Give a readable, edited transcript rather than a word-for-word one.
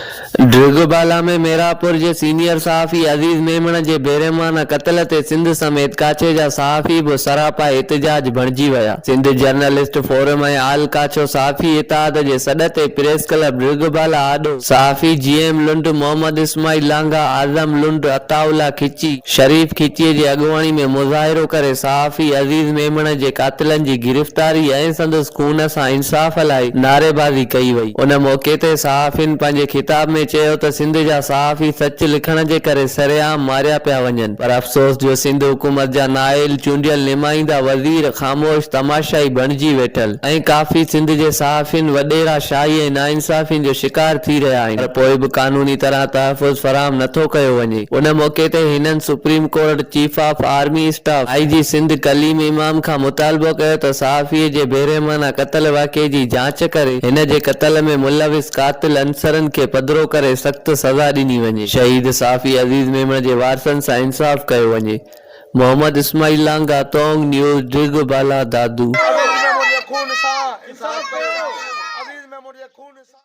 ڊرگهه بالا ۾ ميرانپور جي سينيئر صحافي عزيز ميمڻ جي بيرحمانه قتل تي سنڌ سميت ڪاڇي جا صحافي به سراپا احتجاج بڻجي ويا. سنڌ جرنلسٽ فورم ۽ آل ڪاڇو صحافي اتحاد جي سڏ تي پريس ڪلب ڊرگهه بالا آڏو صحافي جي ايم لنڊ، محمد اسماعيل لانگاهه، اعظم لنڊ، عطاء الله کچي، شريف کچيء جي اڳواڻي ۾ مظاهرو ڪري صحافي عزيز ميمڻ جي قاتلن جي گرفتاري ۽ سندس خون سان انصاف لاء نعريبازي ڪئي وئي. ان موقعي تي صحافين پنهنجي خطاب ۾ چيو ته سنڌ جا صحافي سچ لکڻ جي ڪري سرعام ماريا پيا وڃن پر افسوس جو سنڌ حڪومت جا نااهل چونڊيل نمائندا وزير خاموش تماشائي بڻجي ويٺل ۽ ڪافي سنڌ جي صحافين وڏيرا شاهي ۽ ناانصافين جو شڪار ٿي رهيا آهن پر پوء به قانوني طرح تحفظ فراهم نٿو ڪيو وڃي. ان موقعي تي هنن supreme court, chief of army staff, I G Sindh Kaleem Imam کان مطالبو ڪيو ته صحافي جي بيرحمانه قتل واقعي جي جاچ ڪري هن جي قتل ۾ ملوث قاتل عنصرن کي پڌرو ڪري سخت سزا ڏني وڃي. شهيد صحافي عزيز ميمڻ جي وارثن سان انصاف ڪيو وڃي. محمد اسماعيل لانگاهه، تونگ نيوز، ڊرگهه بالا، دادو. عزيز ميمڻ جي خون سان انصاف ڪيو عزيز ميمڻ جي خون سان.